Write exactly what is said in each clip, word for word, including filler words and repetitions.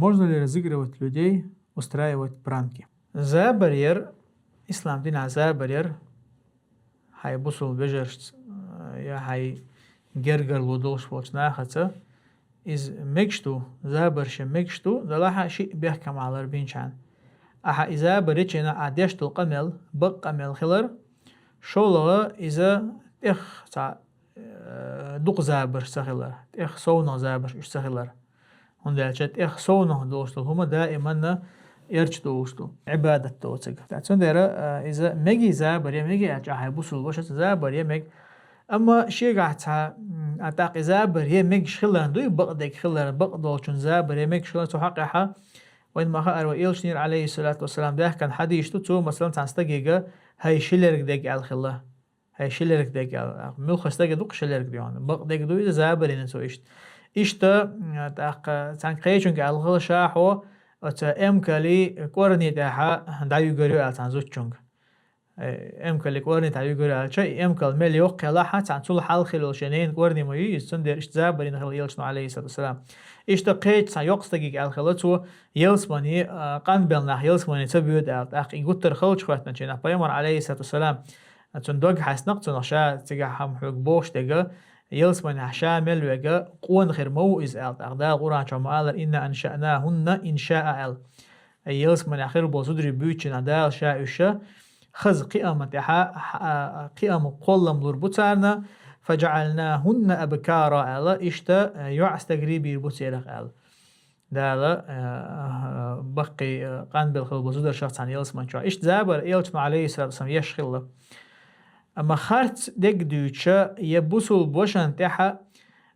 Можно ли разыгрывать людей, устраивать пранки? Забар яр, ислам динахь забар яр, хьай бусул вежаршца, э, я хьай гергарло долуш волчу нахаца, иза мегаш ду, забарш ян мегаш ду, делахь а шиъ бехкам хьалар бинчарна. Ахьа и забар ечу хенахь ахьа деш долу къамел, бакъ къамел хилар, шолгӀа иза тӀех цхьа, э, дукха забарш ца хилар, тӀех совнах забарш уьш ца хилар. ХӀунда аьлча тӀех совнах долуш долу хӀума даиманна эрча долуш ду, Ӏибадат доцург. Ткъа цундела, а, иза мега забар ян, мега аьлча, ахьа бусул вашаца забар ян мега. Амма шегахь цхьа, м, а, тӀаккха и забар ян мегаш хиларна дуй, бакъдерг хиларна, бакъдолчун забар ян мегаш хиларна, цу хьакъехьа вайн ма хаара, вай элчанера, алейхиссалату вассалам, даьхкина хьадисаш ду, цо, масалан, цхьана стагега: «ХӀай шилерг дег», — аьлла хилла. «ХӀай шилерг дег», — аьлла. Муьлхха стага дукха шилерг ду хьуна. Бакъдерг ду иза, забар йина цо иштта. Иштта, м, тӀаккха цхьана кхечуьнга аьлла хилла: «Ша хьо оцу эмкали кӀорни тӀехьа дӀаюьгур ю», — аьлла цхьана зудчуьнга. Э, эмкали кӀорни тӀехьа юьгур ю аьлча, и эмкал мел йоккха елахь, цхьана цул хьалха йолу шен ненан кӀорни ма ю иза, цундела иштта забар йина хилла элчано, алейхиссалату вассалам. Иштта кхечу цхьана йоккха стагега аьлла хилла цо: «Ялсамани, а, къанбелла нах ялсамани ца боьду», — аьлла. ТӀаккха и гуттар халчу хӀоьттина ченахь пайхамар, алейхиссалату вассалам, цуьнан дог хьаьстина-кх цунах, ша цигахь хӀума хьоьга бохуш дерг, ялсаманехь ша мел верг къона хир ма ву иза аьлла. ТӀаккха Дала Къуръан чохь ма аллара: «Инна аншаънахунна иншаъа», — аьлла. Ялсаманехь хир болу зударий буьйцучу хенахь Дала ша уьш хаза кхиамна тӀехьа, а, кхиам кхоллам лур бу царна, «фаджаъалнахунна абкара», — аьлла, иштта, а, йоӀ стагарий бийр бу церах аьлла. Дала, а, баккхий, а, къанбелла хилла болу зударшах цхьана ялсамани чохь. Иштта забар элчано, алейхиссалату вассалам, еш хилла. Амма харц дерг дуьйцуша я бусулба вашана тӀехьа,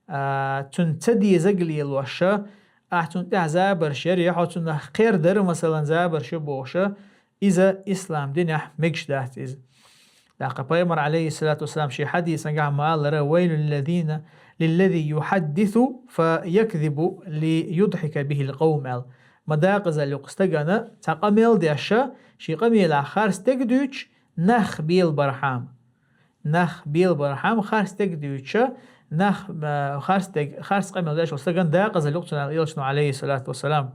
а, цуьнан ца дезарг лелоша, ахьа цунна тӀехь забарш яр, я хьо цунах кхер дара, масалан, забарш ю бохуша, иза ислам динехь мегаш дац иза. ТӀаккха пайхамар, алейхиссалату вассалам, шен хьадисангахь ма аллара: «Вайлул лиллазина, лиллази юхьаддису фа якзибу ли юдхика бихил къавм», — аьлла. Ма дакъазалла ю-кх стагана, цхьа къамел деша, шен къамелехь харц дерг дуьйцуш, нах белабархьама. Нах белабархьама харц дерг дуьйцуша, нах, а, харц дерг, харц къамел деш волу стагана дакъазалла ю-кх цунна, аьлла элчано, алейхиссалату вассалам.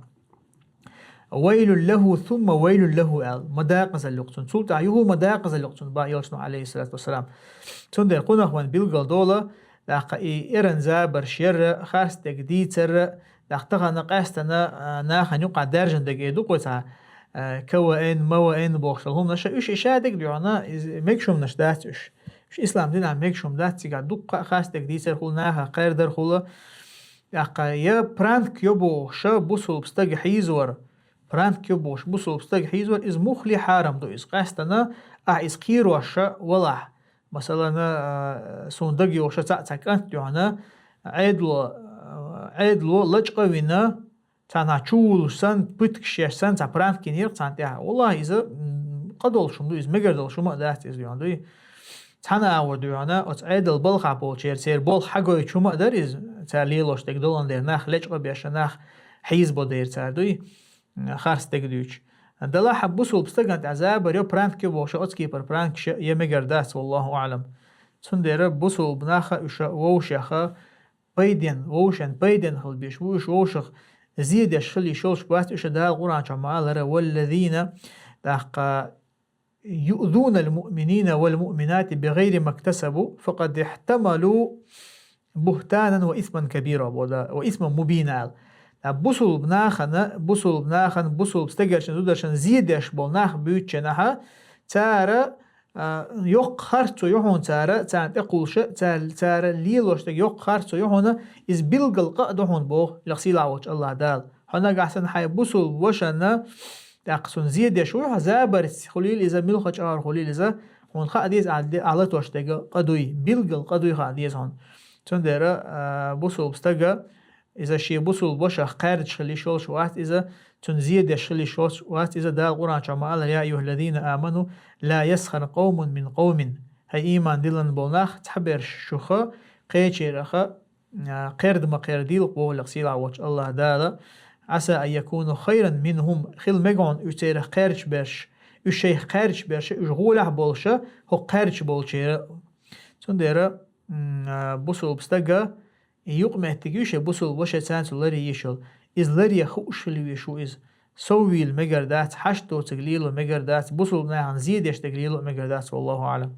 «Вайлул лаху, сумма вайлул лаху», — аьлла. Ма дакъазалла ю-кх цунна. Цул тӀаьхьа юха ма дакъазалла ю-кх цунна, бах элчано, алейхиссалату вассалам. Цундела кхунах вайн билгал дола, тӀаккха и эрна забарш ярра, харц дерг дийцарра, тӀаккха тахана къаьстана, а, нахана юкъахь даьржина дерг эр ду-кх вай цхьа, а, К В Н, М В Н бохуш долу хӀуманаш, уьш и ша дерг дуьхьана, иза мегаш хӀуманаш дац уьш. Уьш ислам динахь мегаш хӀума дац, цигахь дуккха а харц дерг дийцар хуьлу, нахах кхер дар хуьлу. ТӀаккха я пранк ю бохуша бусулба стаг хьийзор, пранк ю бохуш бусулба стаг хьийзор, иза муххале хьарам ду иза. Къаьстана ахьа иза кхероша валахь. Масалан, а, суна дага йолуша цхьаъ цхьа кӀант дуьхьана, Ӏедало, а, Ӏедало лачкъа а вина, цхьанхьа чу вулуш санна, пуьткаш еш санна, цхьа пранк йинера цхьанна тӀехь. Валлахьи, иза, м, къа долуш хӀума ду иза, мегар долуш хӀума а дац иза дуьхьана, дуй. Цхьана агӀор дуьхьана, оцу Ӏедал балхахь болчеран церан болх хьагойтуш хӀума а дара иза, цара лелош дерг долан дера, нах лечкъа а беш, нах хьийзабо дера цара, дуй, харц дерг дуьйцуш. Делахь а бусулба стагана тӀехь забар ю, пранк ю бохуша, оцу кепара пранкаш я мегар дац, валлаху аӀлам. Цундела бусулба наха уьш вовшех пайден, вовшен пайден хила беш бу, уьш вовшах зе деш хила йиш йолуш бац, уьш Дала Къуръан чохь ма аллара: «Валлазина», тӀаккха, «юъзунал муъминина вал муъминати бигайри мактасабу, факъад ихтамалу бухтанан ва исман кабира», боху Дала, «ва исман мубина», аьлла. Ткъа бусулба нахана, бусулба нахана, бусулба стегаршна, зударшна зе деш болу нах буьйцучу нахьа, цара, а, йоккха харцо ю хьуна цара, царна тӀекхуллуша, цара, цара лелош дерг йоккха харцо ю хьуна, иза билггал къа а ду хьуна боху, лекха сийлахь волчу АллахӀ Дала. Хьо нагахь санна хьайн бусулба вашана, тӀаккха цунна зе деш ву хьо, забарца хуьлийла иза, муьлххачу агӀор хуьлийла иза, хьуна хаа деза ахьа де-, ахьа латош дерг къа дуй, билггал къа дуй хаа деза хьуна. Цундела, а, бусулба стага, иза шен бусулба вашах кхаьрдаш хила йиш йолуш вац иза, цунна зе деш хила йиш йолуш вац иза. Дала Къуръан чохь ма аллара: «Я айюхаллазина аману, ла ясхар къавмун мин къавмин». ХӀай ийман диллина болу нах, цхьаберш шуха кхечераха, а, кхерда ма кхердийла, боху лекха сийлахь волчу АллахӀ Дала: «Аса ан якуну хайран минхум», хила мега хьуна уьш церах кхаьрдаш берш, уьш шайх кхаьрдаш берш, уьш гӀолехь болуша, хӀокху кхаьрдаш болчеран. Цундела, м, а, бусулба стага и юкъаметтиг ю шен бусулба ваша царна цу ларъе йиш йолу. Иза ларъе хууш хила везаш ву иза. Сов вийла мегар дац, хьашт доцург лело мегар дац, бусалба нахана зе деш дерг лело мегар дац, والله أعلم.